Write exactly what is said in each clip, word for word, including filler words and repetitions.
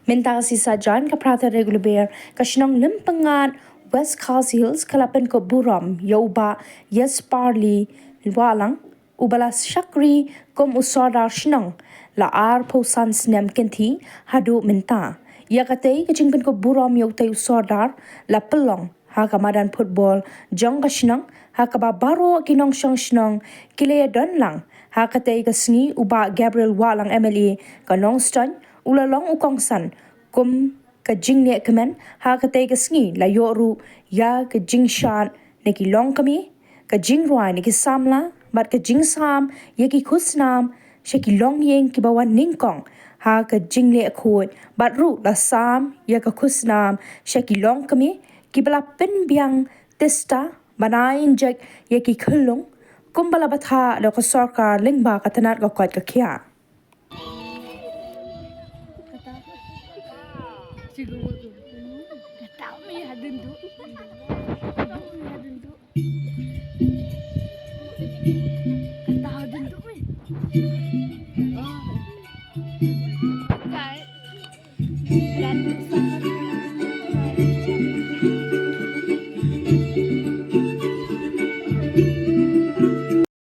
Mynta ka sngi Saitjaiñ ka phra tarik u Lber, ka shnong Lympyngngad, West Khasi Hills, ka la pynkup burom ïa u Bah Yasparli Wahlang, uba la shakri kum u sordar shnong la arphew san snem kynthih haduh mynta. Ïa katei ka jingpynkup burom ïa utei u sordar la pynlong ha ka madan football jong ka shnong, ha kaba baroh ki nongshong shnong ki la ïadon lang. Ha katei ka sngi u Bah Gabriel Wahlang, M L A ka Nongstoiñ, u la long u kongsan kum ka jingleh kmen. Ha katei ka sngi la ïoh ruh ïa ka jingshad na ki longkmie, ka jingrwai na ki samla, bad ka jingsam ïa ki khusnam sha ki longïing kiba wan nyngkong ha ka jingleh khuid, bad ruh la sam ïa ka khusnam sha ki longkmie kiba la pynbiang tista ban ai jait ïa ki khyllung, kumba la bthah da ka sorkar lyngba ka tnat ka koit ka khiah.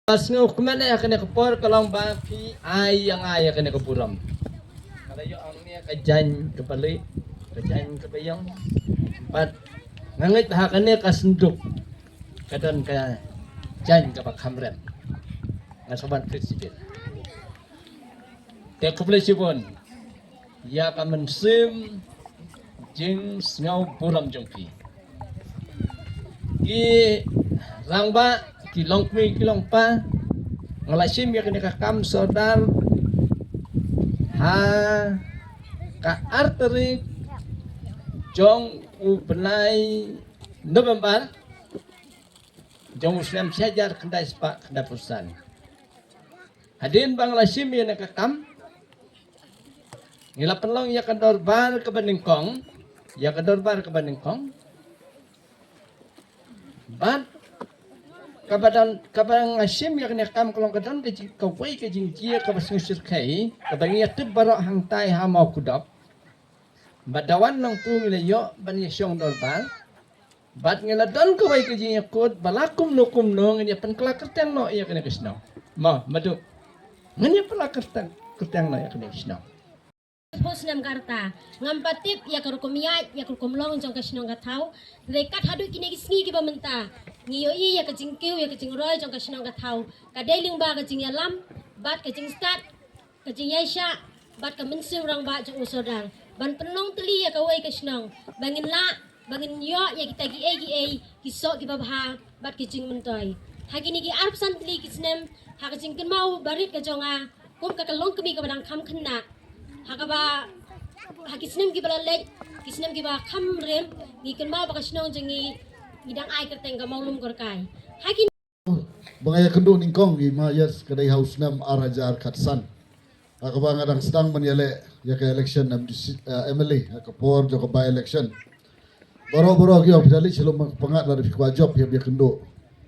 Ka sngewkmen ïa kane ka por ka long ba phi ai ïa nga ïa kane ka burom. Ka la ïoh hangne ka jaiñ kaba leh, ka jaiñ kaba ïong. Bad nga ngeit ba ha kane ka synduk ka don ka jaiñ kaba kham rem. Nga sa wan pynshai. Te khublei shibun ïa ka mynsiem jingsngew burom jong phi. Ki rangbah, ki longkmie, ki longpa, nga la shim ïa kane ka kam sordar ha ka ar tarik jong u bnai November jong u snem shi hajar khyndai spah khyndai phew san. Hadien ba nga la shim ïa kane ka kam, ngi la pynlong ïa ka dorbar kaba nyngkong, ïa ka dorbar kaba nyngkong. Bad kaba don, kaba nga shim ïa kane ka kam ka long ka don ka jing, kawei ka jingjia kaba sngewsyrkhei, kaba ngi ïa tip baroh hangtai ha Mawkdap. Bad da wan nangtu ngi la ïoh ban ïa shong dorbar. Bad ngi la don kawei ka jingïakut ba la kumno kumno ngin ïa pynkylla kyrteng noh ïa kane ka shnong. Mo, madu. Ngin ïa pynkylla kyrteng, kyrteng noh ïa kane ka shnong. Phew snem ka rta, ngam pat tip ïa ka rukom ïaid, ïa ka rukom long jong ka shnong ka thaw. Hynrei kat haduh kine ki sngi kiba mynta, ngi ïohi ïa ka jingkiew, ïa ka jingroi jong ka shnong ka thaw. Ka dei lyngba ka jingïalam bad ka jingstad, ka jingïaishah bad ka mynsiem rangbah jong u sordar ban pynlong tylli ïa kawei ka shnong ba ngin lah, ba ngin ïoh ïa kita kiei kiei ki soh kiba bha bad ki jingmyntoi. Ha kine ki arphew san tylli ki snem, ha ka jingkynmaw barit ka jong nga kum ka longkmie kaba dang kham khynnah, ha kaba, ha ki snem kiba la leit, ki snem kiba kham rem, ngi kynmaw ba ka shnong jong ngi, ngi dang ai kyrteng ka Mawlum Korkai. Ha ki Ba nga ïakynduh nyngkong ïa i Ma Yes ka dei ha u snem ar hajar khatsan, ha kaba nga dang sdang ban ïaleh ïa ka election M D C, eh, M L A, ha ka por jong ka by election. Baroh baroh ki ong phi da leit sha lum pyngngad lada phi kwah jop, phi hap ïakynduh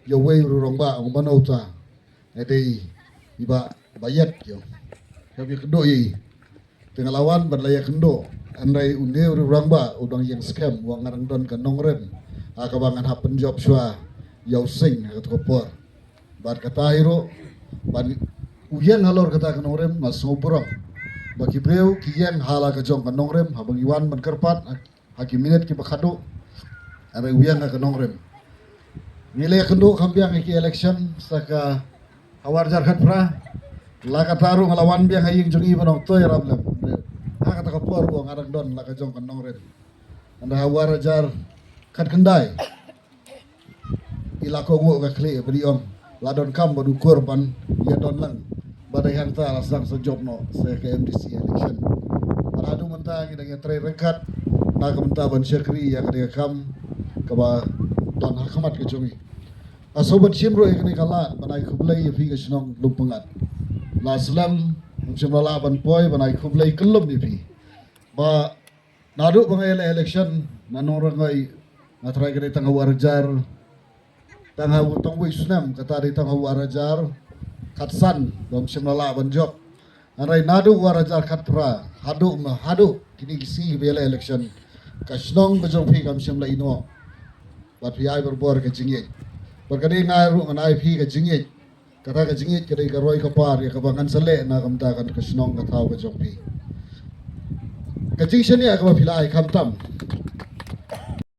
ïa uwei u rangbah. Ong mano uta? Nga dei i Bah Baieit, ki ong. Phi hap ïakynduh ïa i. Te nga la wan bad la ïakynduh. Hynrei une u rangbah u dang ïeng skhem, u ong nga dang don ka nongrim ha kaba ngan hap pynjop shuwa ïa u Sing ha kata ka por. Bad kata hi ruh, ban u ïeng halor kata ka nongrim, nga sngew burom ba ki briew ki ïeng ha la ka jong ka nongrim, haba ngi wan ban kyrpad ha ki minit kiba khadduh. Hynrei u ïeng ha ka nongrim. Ngi la ïakynduh kham biang ïa ki election sa ka hawa ar hajar khatphra. La kata ruh nga la wan biang ha ïing jong i ba nongtoi Ramlem. Ha kata ka por ruh nga dang don la ka jong ka nongrim. Hynrei hawa ar hajar khatkhyndai, i la kohnguh ka khlieh bad i ong, la donkam bad u kur ban ïadon lang. Bad dei hangta la sdang sa jop noh sa ka M D C election. Bad haduh mynta ngi dang ïatrei ryngkat na ka bynta ban shakri ïa kane ka kam kaba don ha khmat ka jong i. Nga sngewbha ban shim ruh ïa kane ka lad ban ai khublei ïa phi ka shnong Lympyngngad. La slem, ngam shym la lah ban poi ban ai khublei kyllum ïa phi. Ba naduh ba nga ïaleh election na Nongrngoi, nga tharai ka dei tang ha u ar hajar, tang ha u, tang wei u snem, kata dei tang ha u ar hajar khatsan ba ngam shym la lah ban jop. Hynrei naduh u ar hajar khatphra, haduh ma haduh kine ki sngi ba ïaleh election, ka shnong ka jong phi kam shym la ïehnoh. Bad phi ai barabor ka jingïeit. Bad ka dei nga ruh ngan ai phi ka jingïeit. Kata ka jingïeit ka dei ka roi ka par ïa kaba ngan sa leh na ka bynta ka shnong ka thaw ka jong phi. Ka jingshaniah kaba phi la ai khamtam,